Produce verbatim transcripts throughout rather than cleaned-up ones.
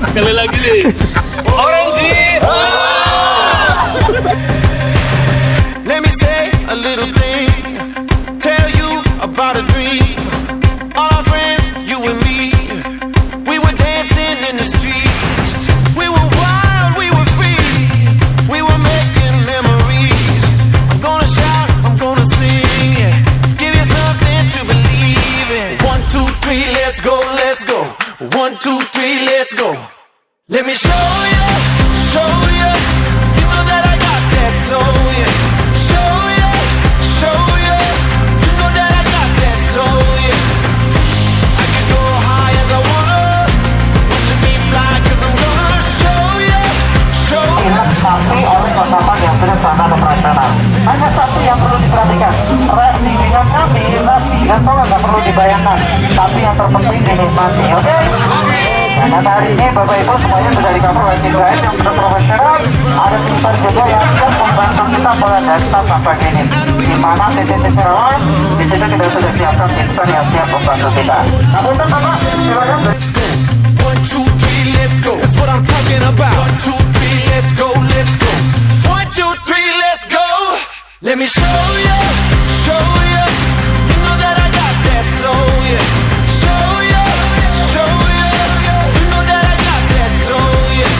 Sekali lagi ni. Orange. Let me say a little thing. Tell you about a dream. All our friends, you and me. We were dancing in the streets. We were wild, we were free. We were making memories. I'm gonna shout, I'm gonna sing, yeah. Give you something to believe in. One, two, three, let's go, let's go. One, two, three, let's go. Let me show you, show you. You know that I got that soul, yeah. Show you, show you. You know that I got that soul, yeah. I can go high as I wanna. Watching me fly, 'cause I'm gonna show you, show you. Relaksasi oleh kotapan yang sudah standar operasional. Hanya satu yang perlu diperhatikan, reaksi ringan kami, reaksi ringan solar nggak perlu dibayangkan, tapi yang terpenting dinikmati, oke? Dan hari ini Bapak Ibu semuanya sudah di-cover oleh tim guys yang sudah profesional. Ada tim sar juga yang siap membantu kita mulai dari start sampai finish. Di mana titik-titik rawan, di situ kita sudah siapkan tim sar yang siap membantu kita. Nah, punten Bapak, silakan. One, two, three, let's go. That's what I'm talking about. One, two, three, let's go, let's go. One, two, three, let's go. Let me show you, show you. You know that I got that soul, yeah. Show you, show you. You know that I got that soul, yeah.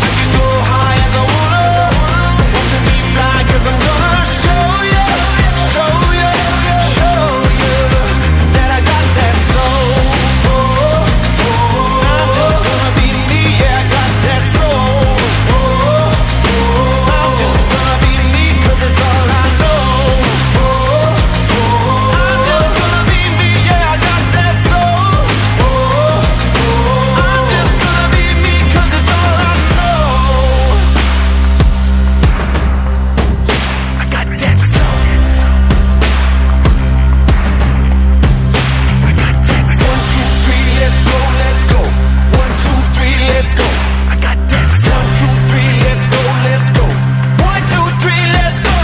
I can go high as I wanna. Watching me fly, 'cause I'm gonna show you, show you, show you that I got that soul. I'm just gonna be me, yeah, I got that soul. I'm just gonna be me, 'cause it's all I know. I'm just gonna be me, yeah, I got that soul. I'm just gonna be me, 'cause it's all I know. I got that soul. I got that soul. One, two, three, let's go, let's go. One, two, three, let's go. I got that soul. One, two, three, let's go, let's go. One, two, three, let's go.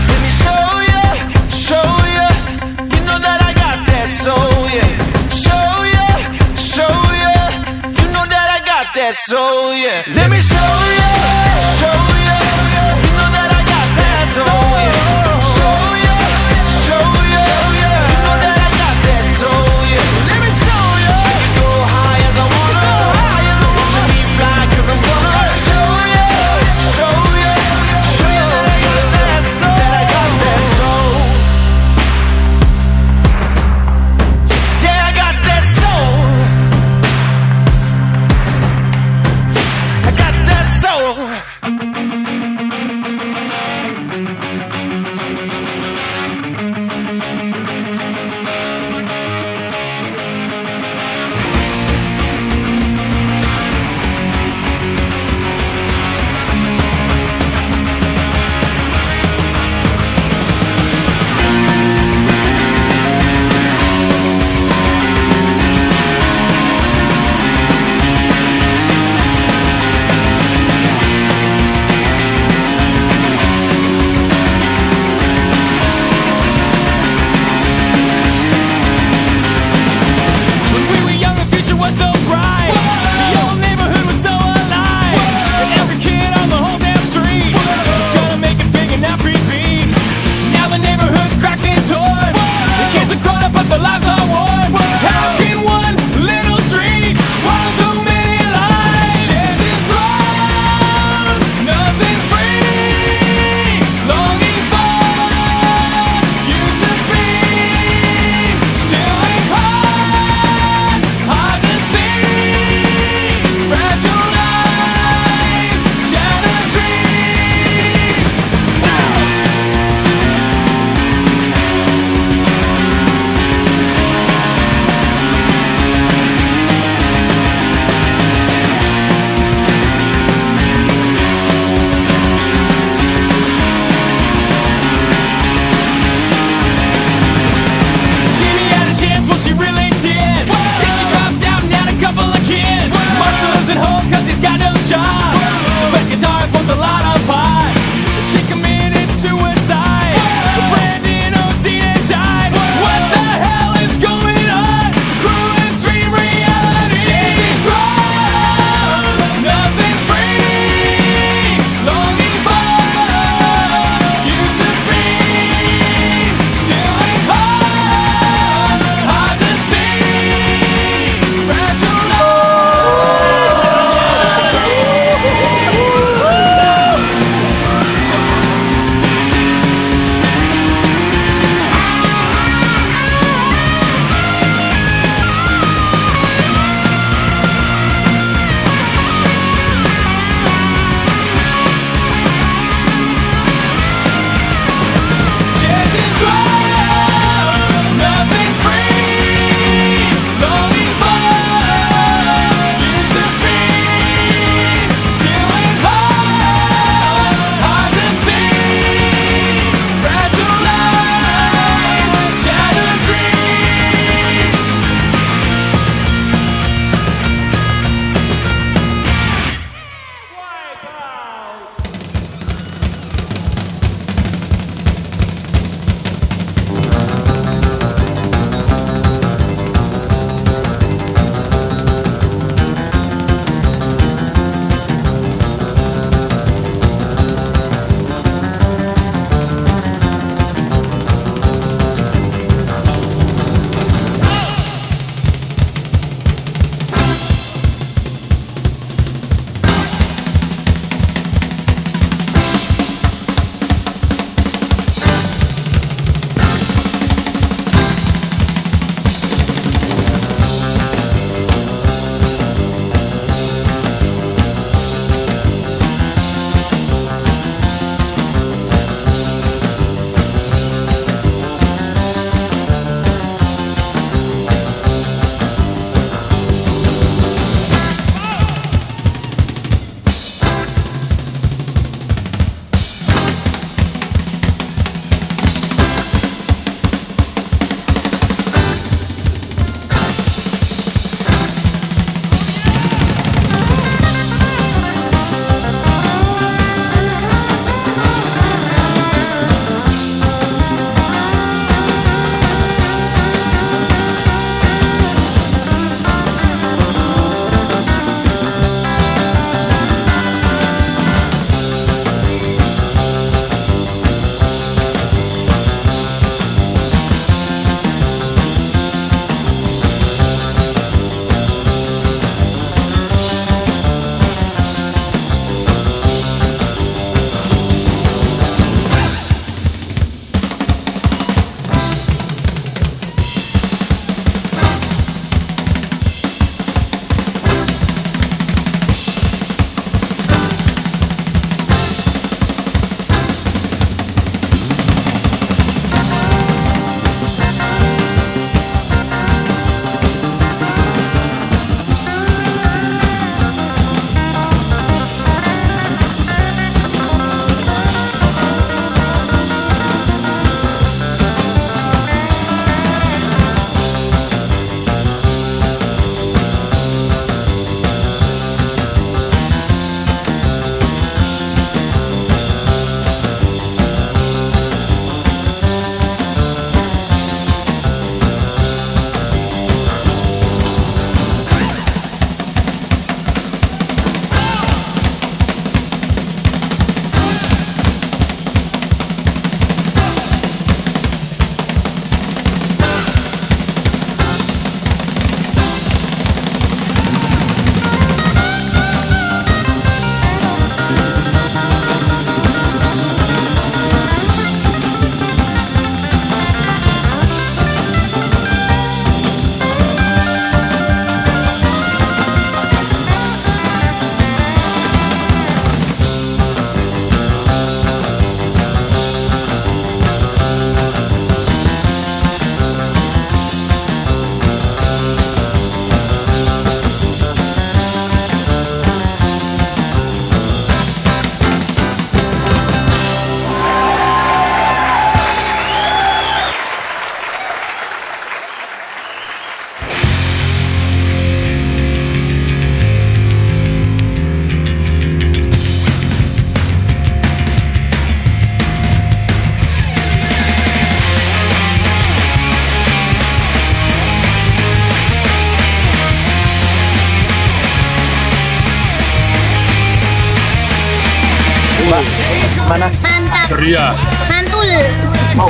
Let me show you, show you. You know that I got that soul, yeah. Show you, show you. You know that I got that soul, yeah. Let me show you, show you. You know that I got that soul, yeah. Show you, show you. You know that I got that soul, yeah. Let me show you. I can go high as I wanna. Watching me fly, 'cause I'm gonna show you, show you, show you that I got that soul, that I got that soul. Yeah, I got that soul. I got that soul. When we were young, the future was so bright. The old neighborhood was so alive. And every kid on the whole damn street was gonna make it big and not be beat. Now the neighborhood's cracked and torn. The kids are grown up, but their lives are worn. How can one little street swallow so many lives? Chairs is thrown, nothing's free. Longing for used to be, still it's hard, hard to see. Fragile lives, shattered dreams. Mana? Mantap. Ceria. Mantul.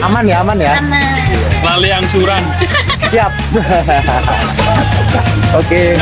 Aman ya, aman ya. Aman. Lali angsuran. Siap. Oke.